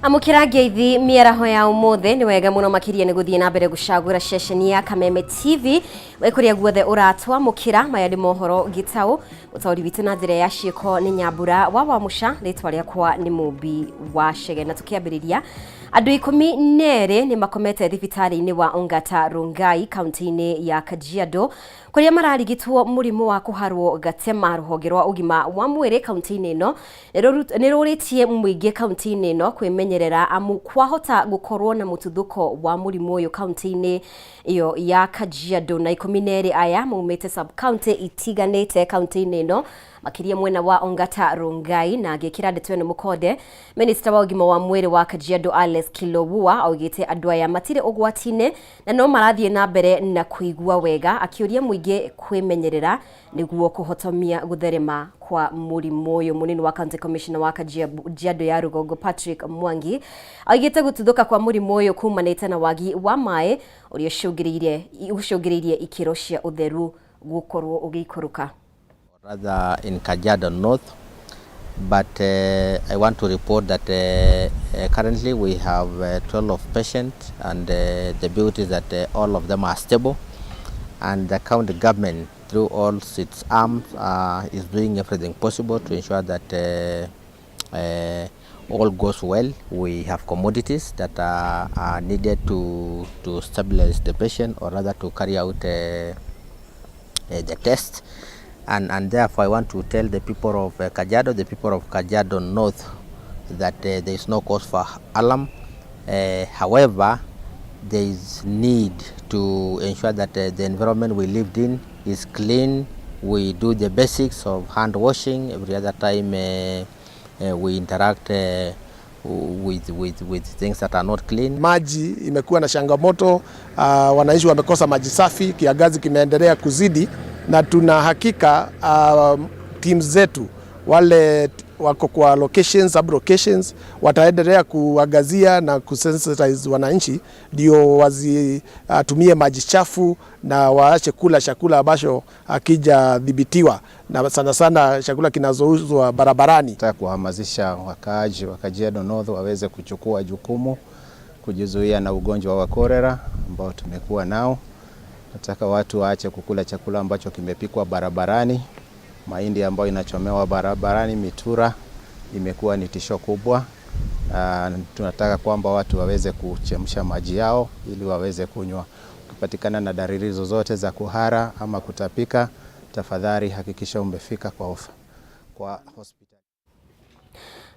Amũkĩra ngeithi mĩaraho ya ũmũthĩ. Nĩ wega mũno makĩria nĩ gũthiĩ na mbere gũcagũra ceceni ya Kameme TV wĩ kũrĩa guothe ũratwamũkĩra. Maya nĩ mohoro gĩtaũ ũtaũri witũ na njĩra ya ciĩko nĩ Nyambura wa Wamũca, rĩtwa rĩakwa nĩ Mũmbi wa Cege. Na tũkĩambĩrĩria, andũ 12 nĩ makomete thibitarĩ-inĩ wa Ongata Rongai kaunti-inĩ ya Kajiado kũrĩa mararigitwo mũrimũ wa kũharwo gatema. Rũhonge rwa ũgima wa mwĩrĩ kaunti-inĩ ĩno nĩ rũrĩtie mũingĩ kaunti-inĩ ĩno kwĩmenyerera amu kwahota gũkorwo na mũtuthũko wa mũrimũ ũyũ kaunti-inĩ ĩyo ya Kajiado. Na 12 aya maumĩte sub county itiganĩte kaunti-inĩ ĩno, makĩria mwena wa Ongata Rongai. Na ngĩkĩra ndeto ĩno mũkonde, minista wa ũgima wa mwĩrĩ wa Kajiado Alex Kilowua augĩte andũ aya matirĩ ũgwati-inĩ na no marathiĩ na mbere na kũigua wega, akĩũria mũingĩ kwĩmenyerera nĩguo kũhotomia gũtherema kwa mũrimũ ũyũ. Mũnini wa county commissioner wa Kajiado ya rũgongo Patrick Mwangi augĩte gũtuthũka kwa mũrimũ ũyũ kumanĩte na wagi wa maĩ ũrĩa ũcũngĩrĩirie ikĩro cia ũtheru gũkorwo ũgĩikũrũka. Rather in Kajiado North, but I want to report that currently we have 12 patients, and the beauty is that all of them are stable, and the county government, through all its arms, is doing everything possible to ensure that all goes well. We have commodities that are needed to stabilize the patient, or rather to carry out the test. And therefore I want to tell the people of Kajiado, the people of Kajiado North, that there is no cause for alarm. However, there is need to ensure that the environment we lived in is clean. We do the basics of hand washing every other time we interact with things that are not clean. Maji imekuwa na changamoto, wananchi wamekosa maji safi, kiangazi kimeendelea kuzidi, na tuna hakika teams zetu wale wako kwa locations, sub locations wataendelea kuangazia na kusensitize wananchi ndio wasitumie maji chafu na waache kula chakula ambacho hakijadhibitiwa na sana sana chakula kinazouzwa barabarani. Nataka kuhamasisha wakaaji wa Kajiado North waweze kuchukua jukumu kujizuia na ugonjwa wa kolera ambao tumekuwa nao. Nataka watu waache kukula chakula ambacho kimepikwa barabarani, mahindi ambayo inachomewa barabarani, mitura imekuwa ni tisho kubwa. Tunataka kwamba watu waweze kuchemsha maji yao ili waweze kunywa. Ukipatikana na dalili zozote za kuhara ama kutapika, tafadhali hakikisha umefika kwa hospitali.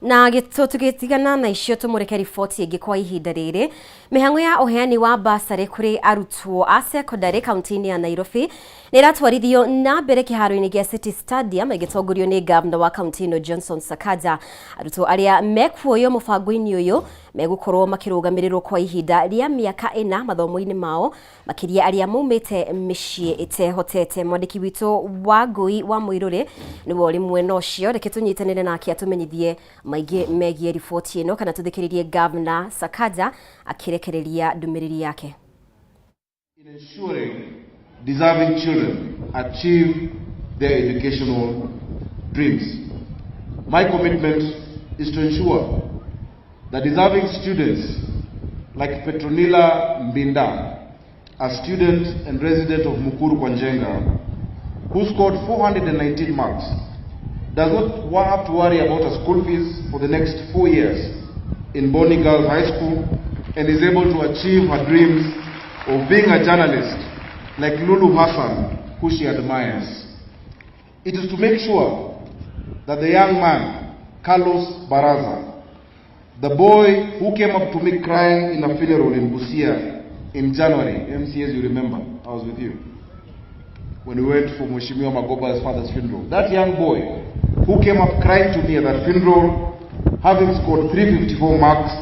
Na tũgĩtigana na icio, tũmũrĩke riboti ĩngĩ. Kwa ihinda rĩrĩ, mĩhang'o ya ũheani wa basarĩ kũrĩ arutwo a sekondarĩ kaunti-inĩ ya Nairobi nĩ ĩratwarithio na mbere kĩharo-inĩ gĩa City Stadium ĩgĩtongorio nĩ gavana wa kaunti ĩno Johnson Sakaja. Arutwo arĩa mekuoywo mũbango-inĩ ũyũ megũkorwo makĩrũgamĩrĩrwo kwa ihinda rĩa mĩaka 4 mathomo-inĩ mao, makĩria arĩa maumĩte mĩciĩ ĩtehotete. Mwandĩki witũ wa Ngũi wa Mũirũrĩ nĩwe ũrĩ mwena ũcio, reke tũnyitanĩre nake atũmenyithie maingĩ megiĩ riboti ĩno, kana tũthikĩrĩrie Gavana Sakaja akĩrekereria ndũmĩrĩri yake. In ensuring deserving children achieve their educational dreams. My commitment is to ensure that deserving students like Petronila Mbinda, a student and resident of Mukuru kwa Njenga, who scored 419 marks, does not have to worry about her school fees for the next 4 years in Boni Girls High School and is able to achieve her dreams of being a journalist like Lulu Hassan, who she admires. It is to make sure that the young man, Carlos Baraza, the boy who came up to me crying in a funeral in Busia in January, MCAs, you remember, I was with you, when we went for Mheshimiwa Magoba's father's funeral. That young boy who came up crying to me at that funeral, having scored 354 marks,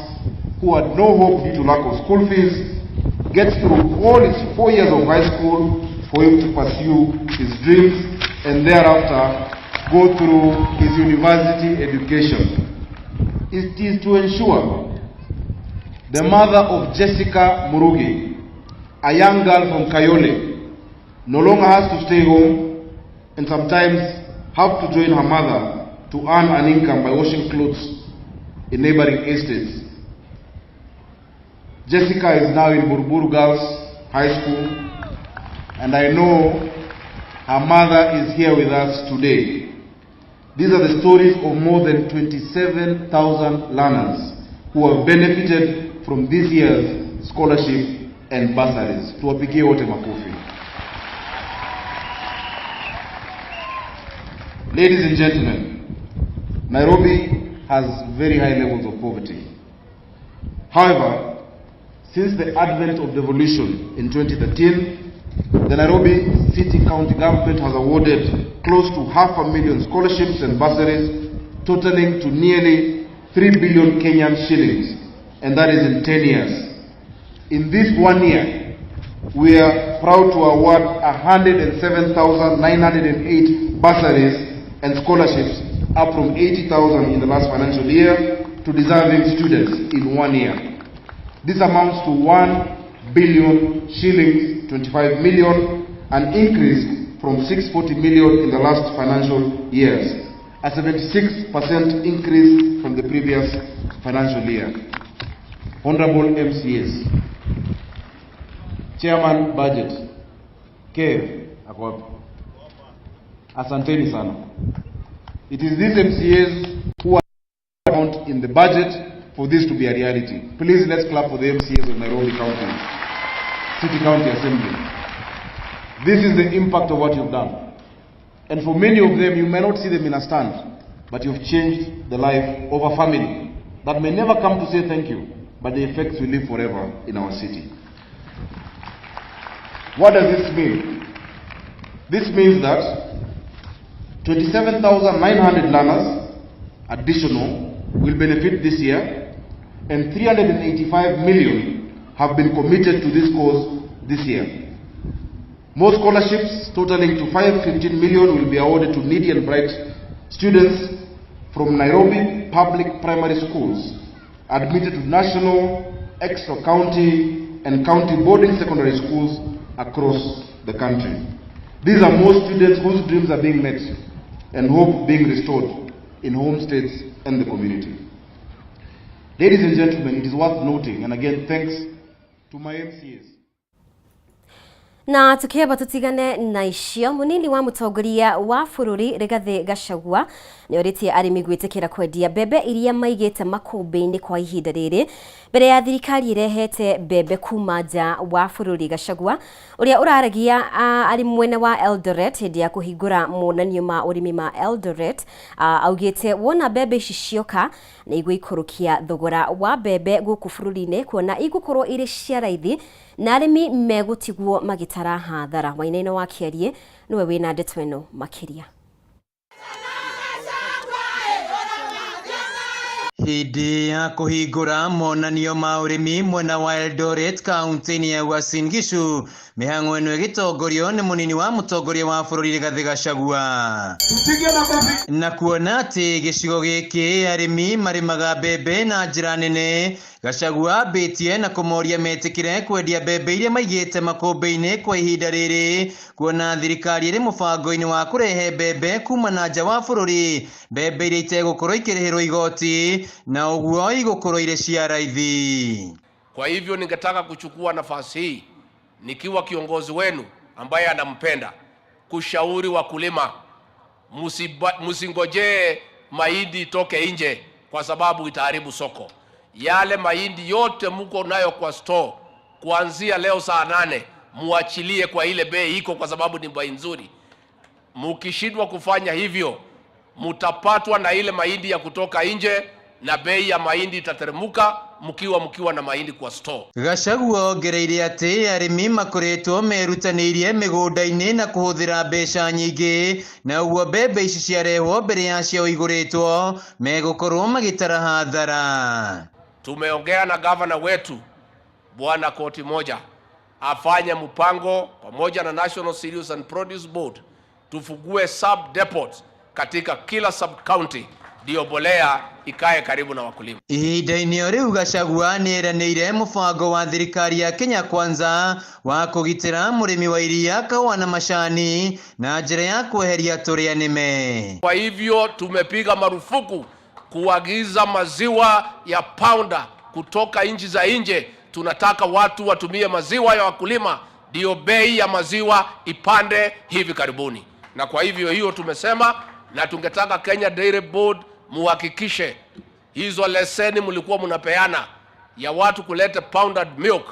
who had no hope due to lack of school fees, gets through all his 4 years of high school for him to pursue his dreams and thereafter go through his university education. It is to ensure the mother of Jessica Murugi, a young girl from Kayole, no longer has to stay home and sometimes have to join her mother to earn an income by washing clothes in neighboring estates. Jessica is now in Buruburu Girls High School, and I know her mother is here with us today. These are the stories of more than 27,000 learners who have benefited from this year's scholarship and bursaries. Tuwapigie wote makofi. Ladies and gentlemen, Nairobi has very high levels of poverty. However, since the advent of devolution in 2013, the Nairobi City County government has awarded close to 500,000 scholarships and bursaries totaling to nearly 3 billion Kenyan shillings, and that is in 10 years. In this 1 year, we are proud to award 107,908 bursaries and scholarships, up from 80,000 in the last financial year, to deserving students in 1 year. This amounts to 1 billion shillings, 25 million, an increase from 640 million in the last financial years, a 76% increase from the previous financial year. Honorable MCAs, Chairman Budget, Kev, ako wapi? Asanteni sana. It is these MCAs who are count in the budget for this to be a reality. Please let's clap for the MCAs of Nairobi County, City County Assembly. This is the impact of what you've done. And for many of them, you may not see them in a stand, but you've changed the life of a family that may never come to say thank you, but the effects will live forever in our city. What does this mean? This means that 27,900 learners additional will benefit this year, and 385 million have been committed to this cause this year. More scholarships totaling to 515 million will be awarded to needy and bright students from Nairobi public primary schools admitted to national, extra county, and county boarding secondary schools across the country. These are more students whose dreams are being met and hope being restored in home states and the community. Ladies and gentlemen, it is worth noting, and again thanks to my MCAs. Na tukiamba tutigane na icio, munini wa mutongoria wa bururi Rigathi Gachagua nĩ orĩtie arĩmi gwĩtĩkĩra kwendia mbembe iria maigĩte makũmbĩ-inĩ kwa ihinda rĩrĩ mbere ya thirikari ĩrehete mbembe kuma nja wa bũrũri. Gachagua ũrĩa ũraragia arĩ mwena wa Eldoret hĩndĩ ya kũhingũra monanio ma ũrĩmi ma Eldoret augĩte wona mbembe ici cioka nĩ igũikũrũkia thogora wa mbembe gũkũ bũrũri-inĩ, kuona igũkorwo irĩ cia raithi na arĩmi megũtigwo magĩtara hathara. Wainaina wa Kĩarie nĩwe wĩna ndeto ĩno makĩria. Hĩndĩ ya kũhingũra monanio ma ũrĩmi mwena wa Eldoret kaunti-inĩ ya Uasin Gishu, mĩhang'o ĩno ĩgĩtongorio nĩ mũnini wa mũtongoria wa bũrũri Rigathĩ Gachagua, na kuona atĩ gĩcigo gĩkĩ arĩmi marĩmaga mbembe na njĩra nene, Gachagua ambĩtie na kũmoria metĩkĩre kwendia mbembe iria maigĩte makũmbĩ-inĩ kwa ihinda rĩrĩ, kuona thirikari ĩrĩ mũbango-inĩ wa kũrehe mbembe kuma na nja wa bũrũri, mbembe iria itegũkorwo ikĩrĩhĩrwo igoti na ũguo igũkorwo irĩ cia raithi. Kwa hivyo ningetaka kuchukua nafasi hii nikiwa kiongozi wenu ambaye anampenda kushauri wakulima, msingojee mahindi itoke nje kwa sababu itaharibu soko. Yale mahindi yote mko nayo kwa store kuanzia leo saa 8 muachilie kwa ile bei iko, kwa sababu ni bei nzuri. Mukishindwa kufanya hivyo, mutapatwa na ile mahindi ya kutoka nje na bei ya mahindi itateremuka mkiwa na mahindi kwa store. Gachagua ongereire atĩ arĩmi makoretwo merutanĩirie mĩgũnda-inĩ na kũhũthĩra mbeca nyingĩ, na ũguo mbembe ici ciarehwo mbere yacio igũrĩtwo megũkorwo magĩtara hathara. Tumeongea na gavana wetu Bwana Koti Moja afanye mpango pamoja na National Cereals and Produce Board tufungue sub depots katika kila sub county ndio mbolea ikae karibu na wakulima. Ihinda-inĩ o rĩu Gachagua nĩeranĩire mũbango wa thirikari ya Kenya Kwanza wa kũgitĩra mũrĩmi wa iria, kahũa na macani na njĩra ya kweheria tũrĩa nĩme. Kwa hivyo tumepiga marufuku kuagiza maziwa ya powder kutoka nchi za nje Tunataka watu watumie maziwa ya wakulima, ndiyo bei ya maziwa ipande hivi karibuni. Na kwa hivyo hiyo tumesema, na tungetaka Kenya Dairy Board muhakikishe hizo leseni mlikuwa mnapeana ya watu kuleta powdered milk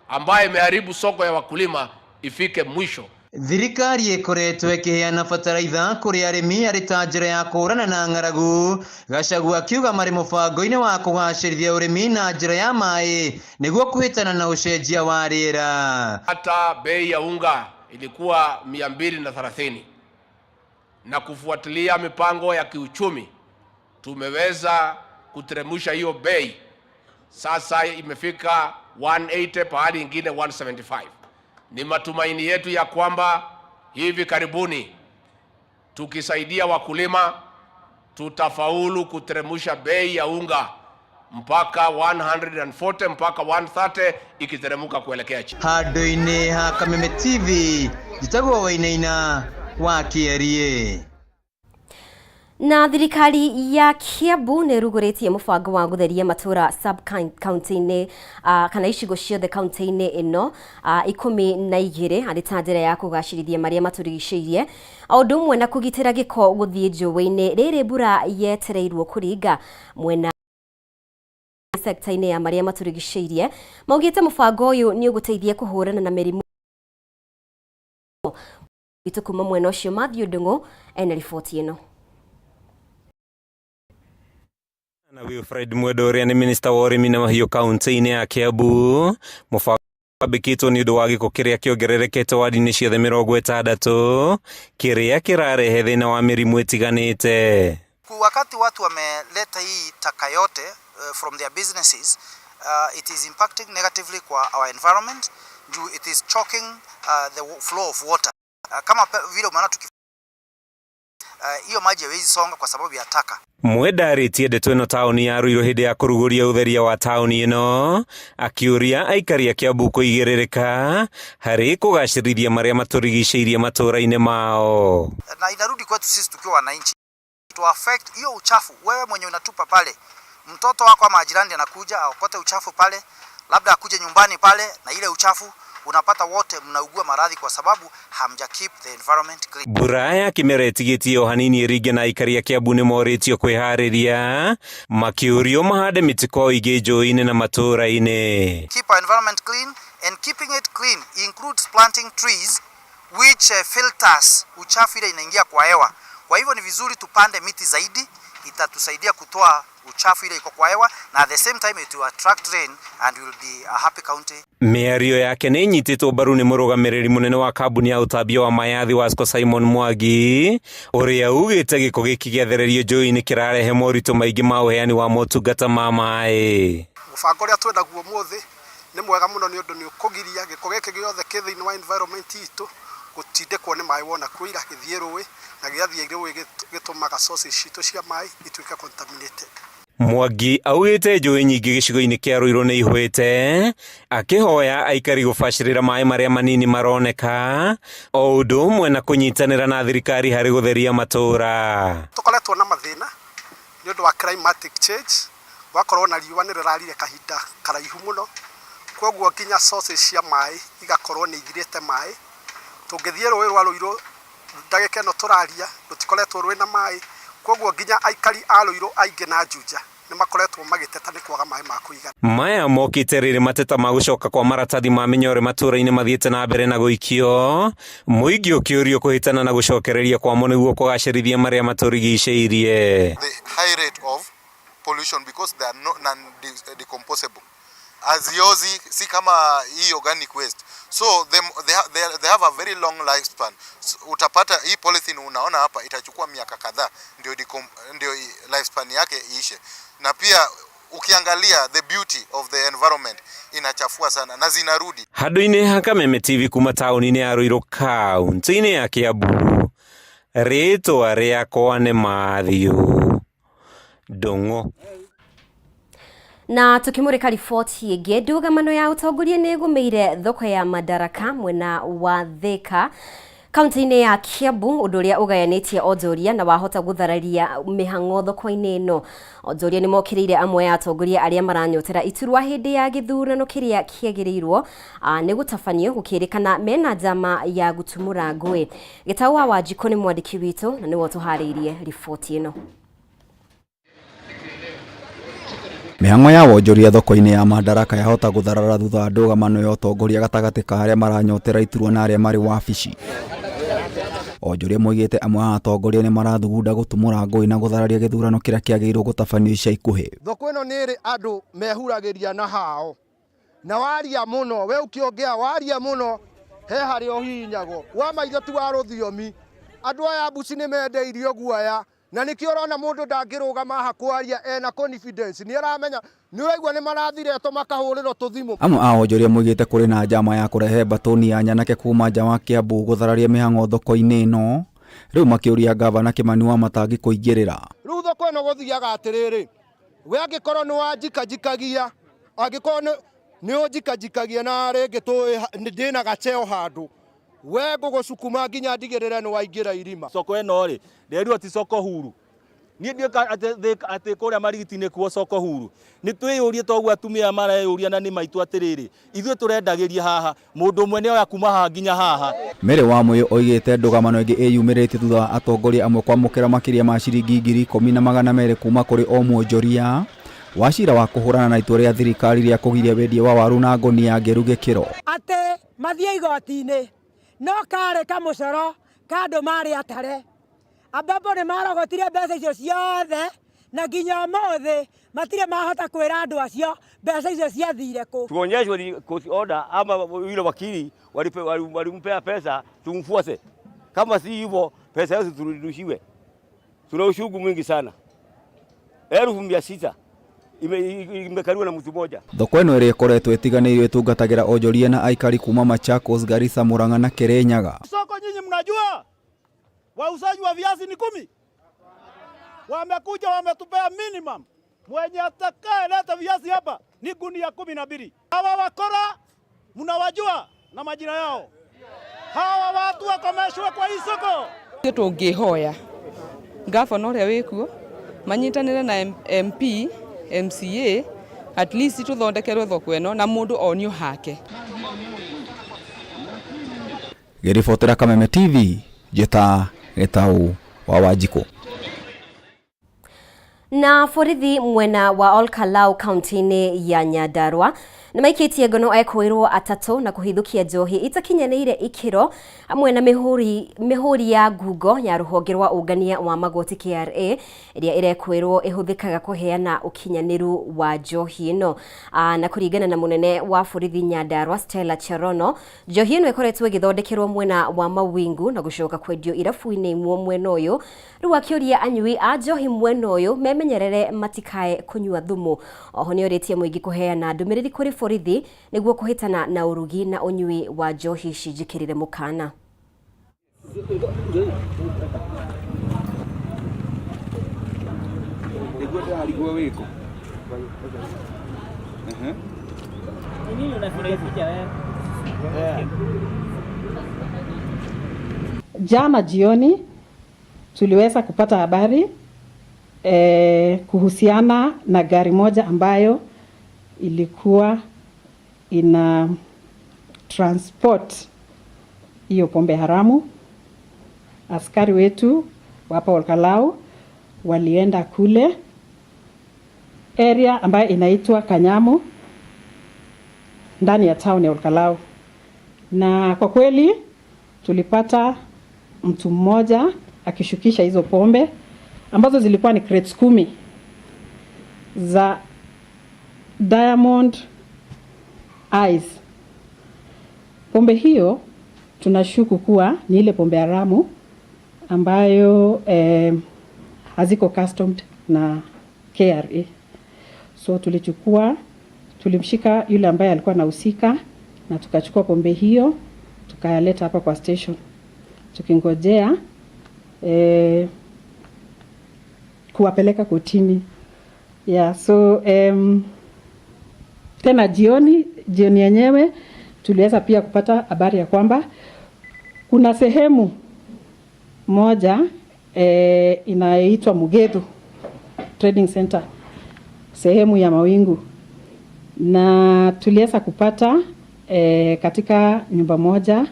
ambayo imeharibu soko ya wakulima ifike mwisho. Thirikari ĩkoretwo ĩkĩheana bataraitha kũrĩ arĩmi arĩ ta njĩra ya kũhũrana na ng'aragu. Gachagua akiuga marĩ mũbango-inĩ wa kũgacĩrithia ũrĩmi na njĩra ya maĩ nĩguo kũhĩtana na ũcenjia wa rĩera. Hata bei ya unga ilikuwa 230 na kufuatilia mipango ya kiuchumi tumeweza kuteremsha hiyo bei, sasa imefika 180 pahali ingine 175. Ni matumaini yetu ya kwamba hivi karibuni tukisaidia wakulima tutafaulu kuteremsha bei ya unga mpaka 140 mpaka 130 ikiteremka kuelekea chini. Handũ-inĩ ha Kameme TV njĩtagwo Wainaina wa Kĩerie. Na thirikari ya Kiambu nĩ ĩrugũrĩtie mũbango wa gũtheria matũra sub county-inĩ kana icigo ciothe kaunti-inĩ ĩno 12 arĩ ta njĩra ya kũgacĩrithia marĩa matũrigicĩirie o ũndũ ũmwe na kũgitĩra gĩko gũthiĩ njũĩ-inĩ rĩrĩ mbura yetereirwo kũringa mwena sekta-inĩ ya marĩa matũrigicĩirie. Maugĩte mũbango ũyũ nĩ ũgũteithia kũhũrana na mĩrimũ witũ kuma mwena ũcio. Matthew Ndung'u ena riboti ĩno. Na Wilfred Mwenda ũrĩa nĩ minista wa ũrĩmi na mahiũ kaunti-inĩ ya Kiambu, mũbango wambĩkĩtwo nĩ ũndũ wa gĩko kĩrĩa kĩongererekete wadi-inĩ ciothe 60 kĩrĩa kĩrarehe thĩna wa mĩrimũ ĩtiganĩte. Wakati watu wameleta hii taka yote from their businesses, it is impacting negatively kwa our environment juu it is choking the flow of water. Kama vile umeona tuki hiyo maji haiwezi songa kwa sababu ya taka. Mwenda arĩtie ndeto ĩno taũni ya Ruiru hĩndĩ ya kũrugũria ũtheria wa taũni ĩno, akĩũria aikari a Kiambu kũigĩrĩrĩka harĩ kũgacĩrithia marĩa matũrigicĩirie matũũra-inĩ mao. Na inarudi kwetu sisi tukiwa wananchi to affect hiyo uchafu. Wewe mwenye unatupa pale, mtoto wako ama jirani anakuja aokote uchafu pale, labda akuje nyumbani pale na ile uchafu, unapata wote mnaugua maradhi kwa sababu hamja keep the environment clean. Mbura ya kĩmera ĩtigĩtie o hanini ĩringe na aikari a Kiambu nĩ morĩtio kwĩharĩria makĩũrio mahande mĩtĩ kwa ũingĩ njũĩ-inĩ na matũũra-inĩ. Keep our environment clean, and keeping it clean includes planting trees which filters uchafu ile inaingia kwa hewa. Kwa hivyo ni vizuri tupande miti zaidi, itatusaidia kutoa uchafu ile iko kwa hewa na at the same time it will attract rain and will be a happy county. Mĩario yake nĩ ĩnyitĩtwo mbaru nĩ mũrũgamĩrĩri mũnene wa kambuni ya ũtambia wa mayathi Wasco Simon Mwangi ũrĩa ugĩte gĩko gĩkĩ gĩathererio njũĩ-inĩ kĩrarehe moritũ maingĩ ma ũheani wa motungata ma maĩ. Mũbango ũrĩa twĩnaguo ũmũthĩ nĩ mwega mũno nĩ ũndũ nĩ ũkũgiria gĩko gĩkĩ gĩothe kĩ thĩinĩ wa environment itũ gũtindĩkwo nĩ maĩ wona kũira gĩthiĩ rũĩ, na gĩathiĩ rũĩ gĩtũmaga sources citũ cia maĩ ituĩke contaminated. Mwangi augĩte njũĩ nyingĩ gĩcigo-inĩ kĩa Ruiru nĩ ihwĩte, akĩhoya aikari gũbacĩrĩra maĩ marĩa manini maroneka o ũndũ ũmwe na kũnyitanĩra na thirikari harĩ gũtheria matũũra. Tũkoretwo na mathĩna nĩ ũndũ wa climatic change, gwakorwo na riũa nĩ rĩrarire kahinda karaihu mũno, koguo nginya sources cia maĩ igakorwo nĩ ithirĩte maĩ. Tũngĩthiĩ rũĩ rwa Ruiru ndagĩka ĩno tũraria rũtikoretwo rwĩna maĩ, koguo nginya aikari a Ruiru aingĩ na Juja nĩ makoretwo magĩteta nĩ kwaga maĩ ma kũigana. Maya mokĩte rĩrĩ mateta ma gũcoka kwa maratathi ma mĩnyore matũũra-inĩ mathiĩte na mbere na gũikio, mũingĩ ũkĩũrio kũhĩtana na gũcokereria kwamo nĩguo kũgacĩrithia marĩa matũrigicĩirie. The high rate of pollution because they are non-decomposable. Haziozi si kama hii organic waste, so they have a very long lifespan. So, utapata hii polythene unaona hapa itachukua miaka kadhaa ndio lifespan yake iishe. Na pia ukiangalia the beauty of the environment inachafua sana na zinarudi. Handũ-inĩ ha Kameme TV kuma taũni-inĩ ya Ruiru kaunti-inĩ ya Kiambu, rĩtwa rĩakwa nĩ Matthew Ndung'u. Na tukimurika riboti ĩngĩ, ndũgamano ya ũtongoria nĩ ĩgũmĩire thoko ya Madaraka mwena wa Thika. Kaunti-inĩ ya Kiambu, ũndũ ũrĩa ũgayanĩtie onjoria na wahota gũthararia mĩhang'o thoko-inĩ ĩno. Onjoria nĩ mokĩrĩire amwe a atongoria arĩa maranyotera iturwa hĩndĩ ya gĩthurano kĩrĩa kĩagĩrĩirwo nĩ gũtabanio gũkĩrĩkana mena njama ya gũtumũra ngũĩ. Gĩtaũ wa Wanjikũ nĩ mwandĩki witũ na nĩwe ũtũharĩirie riboti ĩno. Mĩhang'o ya wonjoria thoko-inĩ ya Madaraka yahota gũtharara thutha wa ndũgamano ya ũtongoria gatagatĩ ka arĩa maranyotera iturwa na arĩa marĩ wabici. Onjoria moigĩte amwe a atongoria nĩ marathugunda gũtumũra ngũĩ na gũthararia gĩthurano kĩrĩa kĩagĩrĩirwo gũtabanio ica ikuhĩ. Thoko ĩno nĩ ĩrĩ andũ mehuragĩria na hao na waria mũno, we ũkĩongea waria mũno he harĩa ũhihinyagwo. Wa maitho ti wa rũthiomi. Andũ aya mbuci nĩ mendeirio guoya na nĩkĩo ũrona mũndũ ndangĩrũgama haha kwaria ena confidence, nĩ aramenya nĩ ũraigua nĩ marathiretwo makahũrĩrwo tũthimũ. Amwe a onjoria moigĩte kũrĩ na njama ya kũrehe mbatũni ya nyanake kuma nja wa Kiambu gũthararia mĩhang'o thoko-inĩ ĩno, rĩu makĩũria ngavana Kĩmani Wamatangi kũingĩrĩra. Rĩu thoko ĩno gũthiaga atĩrĩrĩ, we angĩkorwo nĩ wanjikajikagia, angĩkorwo nĩ ũnjikajikagia na rĩngĩ ndĩna gacheo handũ, we ngũgũcukuma nginya ndigĩrĩre nĩ waingĩra irima. Soko ĩno rĩ, nderirwo ti soko huru. Niĩ ndiũĩ atĩ kũrĩa Marigiti-inĩ kuo soko huru. Nĩ twĩyũrie toguo atumia mareyũria na nĩ maitũ atĩrĩrĩ, ithuĩ tũrendagĩria haha, mũndũ ũmwe nĩ oya kuma haha nginya haha. Mary Wamũyũ oigĩte ndũgamano ĩngĩ ĩyumĩrĩtie thutha wa atongoria amwe kwamũkĩra makĩria ma ciringi 10,200 kuma kũrĩ o mwonjoria wa cira wa kũhũrana na itua rĩa thirikari rĩa kũgiria wendia wa waru na ngonia ngĩru gĩkĩro. Atĩ mathiĩ igoti-inĩ no karĩ kamũcoro ka andũ marĩ atare, ambapo nĩ marogotire mbeca icio ciothe na nginya ũmũthĩ matirĩ mahota kwĩra andũ acio mbeca icio ciathire kũ. Tuonyeshwe ni court order ama yule wakili walimpea pesa tumfuate. Kama si hivyo pesa yetu turudishiwe. Tuna ushungu mwingi sana. 600,000 imekaliwa na mtu mmoja. Thoko ĩno ĩrĩa ĩkoretwo ĩtiganĩirio ĩtungatagĩra onjoria na aikari kuma Machakos, Garissa, Murang'a na Kirinyaga. Soko nyinyi mnajua wauzaji wa viazi ni 10. Wamekuja wametupea minimum. Mwenye atakaye leta viazi hapa ni gunia 12. Hawa wakora mnawajua na majina yao. Hawa watu wakomeshwe kwa hii soko. Tũngĩhoya ngavana ũrĩa wĩkuo manyitanĩre na MP, MCA, at least tũthondekerwo thoko ĩno na mũndũ onio hake. Ngĩribotera Kameme TV, njĩta Gĩtaũ wa Wanjikũ. Na borithi mwena wa Olkalau kaunti-inĩ ya Nyandarua nĩ maikĩtie ngono ekũĩrwo atatũ na kũhithũkia njohi itakinyanĩire ikĩro hamwe na mĩhũri ya ngungo ya rũhonge rwa ũngania wa magoti KRA ĩrĩa ĩrekwĩrwo ĩhũthĩkaga kũheana ũkinyanĩru wa njohi ĩno. Na kũringana na mũnene wa borithi Nyandarua Stella Cherono, njohi ĩno ĩkoretwo ĩgĩthondekerwo mwena wa Mawingu na gũcoka kwendio irabu-inĩ imwe mwena ũyũ. Rĩu akĩũria anyui a njohi mwena ũyũ memenyerere matikae kũnyua thumu. Oho nĩorĩtie mũingĩ kũheana ndũmĩrĩri kũrĩ borithi nĩguo kũhĩtana na ũrugi na ũnyui wa njohi ici njĩkĩrĩre mũkana. Jana jioni tuliweza kupata habari kuhusiana na gari moja ambayo ilikuwa ina transport hiyo pombe haramu. Askari wetu hapa Olkalau walienda kule area ambayo inaitwa Kanyamu ndani ya town ya Olkalau, na kwa kweli tulipata mtu mmoja akishukisha hizo pombe ambazo zilikuwa ni crates 10 za Diamond Ice. Pombe hiyo tunashuku kuwa ni ile pombe haramu ambayo haziko customed na KRA. So tulimshika yule ambaye alikuwa anahusika na tukachukua pombe hiyo tukayaleta hapa kwa station tukingojea kuwapeleka kotini. So tena jioni yenyewe tuliweza pia kupata habari ya kwamba Kuna sehemu moja inayoitwa Mugethu Trading Center, sehemu ya mawingu, na tuliweza kupata katika nyumba moja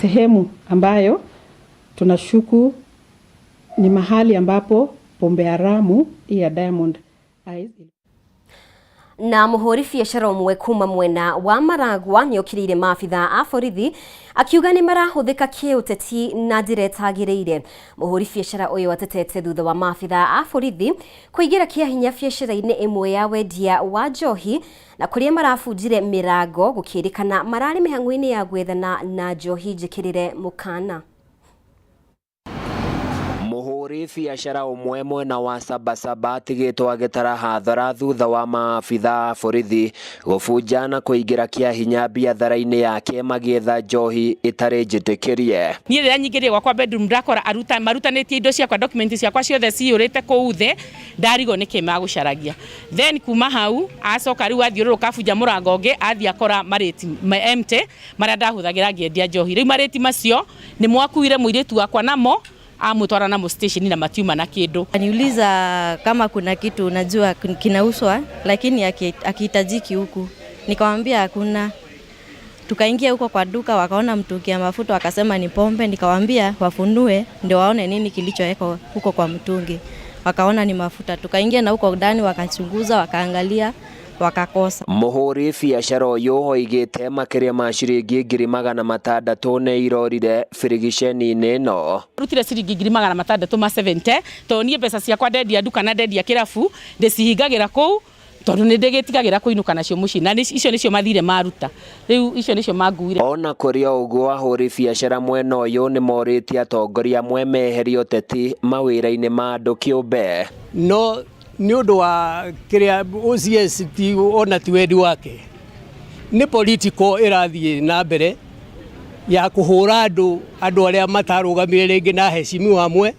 sehemu ambayo tunashuku ni mahali ambapo pombe haramu ya Diamond Eyes Na muhuri biacara ũmwe kuma mwena wa Maragwa nĩokĩrĩire maabitha a borithi akiuga nĩ marahũthĩka kĩũteti na njĩra ĩtagĩrĩire. Mũhũri biacara ũyũ atetete thutha wa maabitha a borithi kũingĩra kĩa hinya biacara-inĩ ĩmwe ya wendia wa njohi na kũrĩa marabunjire mĩrango gũkĩrĩkana mararĩ mĩhang'o-inĩ ya gwethana na njohi njĩkĩrĩre mũkana. Mũhũri biacara ũmwe mwena wa Sabasaba atigĩtwo agĩtara hathara thutha wa maabitha a borithi gũbunja na kũingĩra kĩa hinya biathara-inĩ yake magĩetha njohi ĩtarĩ njĩtĩkĩrie. Niĩ rĩrĩa nyingĩrire gwakwa bedroom ndakora marutanĩtie indo ciakwa, document ciakwa ciothe ciyũrĩte kũu thĩ, ndarigwo nĩkĩ magũcaragia. Then kuma hau acoka rĩu athiũrũrũka abunja mũrango ũngĩ, athiĩ akora marĩti empty marĩa ndahũthagĩra ngĩendia njohi. Rĩu marĩti macio nĩ mwakuire mũirĩtu wakwa namo amutwara namo station na matiuma na kindu. Niuliza kama kuna kitu unajua kinauzwa lakini hakihitajiki huku. Nikamwambia hakuna. Tukaingia huko kwa duka wakaona mtungi ya mafuta wakasema ni pombe, nikamwambia wafunue ndio waone nini kilichowekwa huko kwa mtungi. Wakaona ni mafuta. Tukaingia na huko ndani wakachunguza, wakaangalia, wakakosa. Mũhũri biacara ũyũ oigĩte makĩria ma ciringi 600,000 nĩ irorire birigiceni-inĩ ĩno. Rutire ciringi 670 tondũ niĩ mbeca ciakwa ndendia nduka na ndendia kĩrabu ndĩcihingagĩra kũu tondũ nĩ ndĩgĩtigagĩra kũinũka nacio mũciĩ na icio nĩcio mathire maruta rĩu icio nĩcio manguire. Ona kũrĩ o ũguo ahũri biacara mwena ũyũ nĩ morĩtie atongoria amwe meherie ũteti mawĩra-inĩ ma andũ kĩũmbe. No nĩ ũndũ wa kĩrĩa OCS ti ona ti wendi wake, nĩ political ĩrathiĩ na mbere ya kũhũra andũ arĩa matarũgamire rĩngĩ na heshimiwa amwe,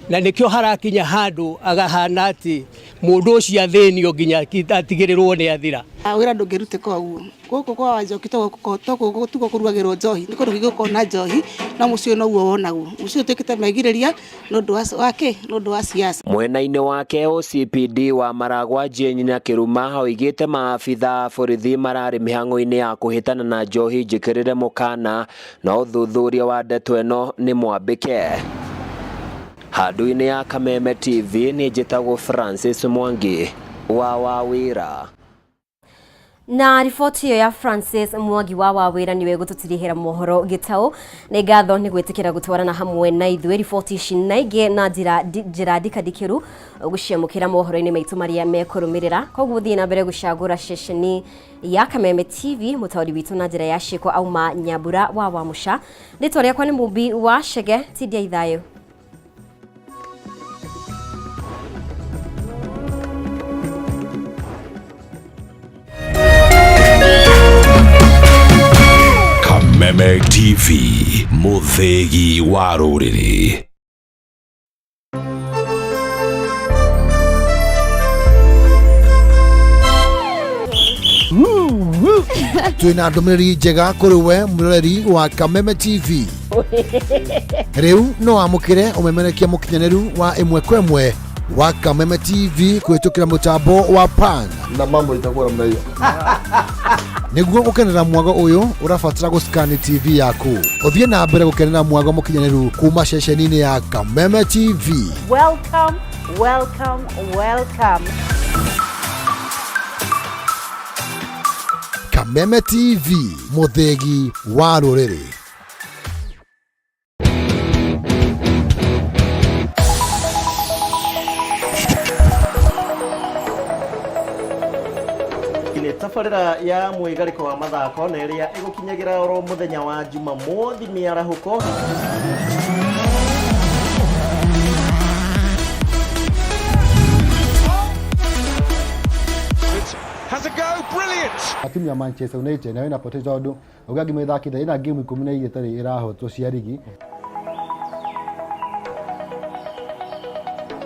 na nĩkĩo harakinya handũ agahana atĩ mũndũ ũcio athĩnio nginya atigĩrĩrwo nĩ athira. Wĩra ndũngĩrutĩka ũguo gũkũ kwa Wanjoki tugo kũrugagĩrwo njohi nĩ kũndũ kũngĩ na njohi no mũciĩ noguo wonagwo mũciĩ ũtuĩkĩte megirĩria nĩ ũndũ wa kĩ nĩ ũndũ wa siasa. Mwena-inĩ wake OCPD wa Maragwa Jane Nyakĩruma oigĩte maabitha a borithi mararĩ mĩhang'o-inĩ ya kũhĩtana na njohi njĩkĩrĩre mũkana no ũthuthuria wa ndeto ĩno nĩ mwambĩke. Handũ-inĩ ya Kameme TV nĩ njĩtagwo Francis Mwangi wa Wawĩra. Na riboti ĩyo ya Francis Mwangi wa Wawĩra niwe gũtũtirihĩra mohoro gĩtaũ. Nĩ ngatho nĩ gwĩtĩkĩra gũtwarana hamwe na ithuĩ riboti ici na ingĩ na njĩra ndikandikĩru ũgũciamũkĩra mohoro-inĩ maitũ marĩa mekũrũmĩrĩra. Koguo thiĩ na mbere gũcagũra ceceni ya Kameme TV. Mũtaũri witũ na njĩra ya ciĩko auma Nyambura wa Wamũca. Rĩtwa rĩakwa nĩ Mũmbi wa Chege. Tindia ithayũ. Kameme TV, mũthĩgi wa rũrĩrĩ. Twĩna ndũmĩrĩri njega kũrĩ we mũroreri wa Kameme TV. Rĩu no wamũkĩre ũmemerekia mũkinyanĩru wa ĩmwe kwa ĩmwe wa Kameme TV kũhĩtũkĩra mũtambo wa PAN. Na mambo itakuwa namna hiyo. Nĩguo gũkenera mwago ũyũ ũrabatara gũscan TV yaku. Ũthiĩ na mbere gũkenera mwago mũkinyanĩru kuma ceceni-inĩ ya Kameme TV. Welcome, welcome, welcome. Kameme TV, mũthĩgi wa rũrĩrĩ. Tabarĩra ya mwĩgarĩko wa mathako na ĩrĩa ĩgũkinyagĩra oro mũthenya wa Jumamothi mĩarahũko. Has a go, brilliant. Timu ya Manchester United nayo inapoteza undu uga ngimithakite ina game 12 itarĩ ĩrahotwo cia rigi.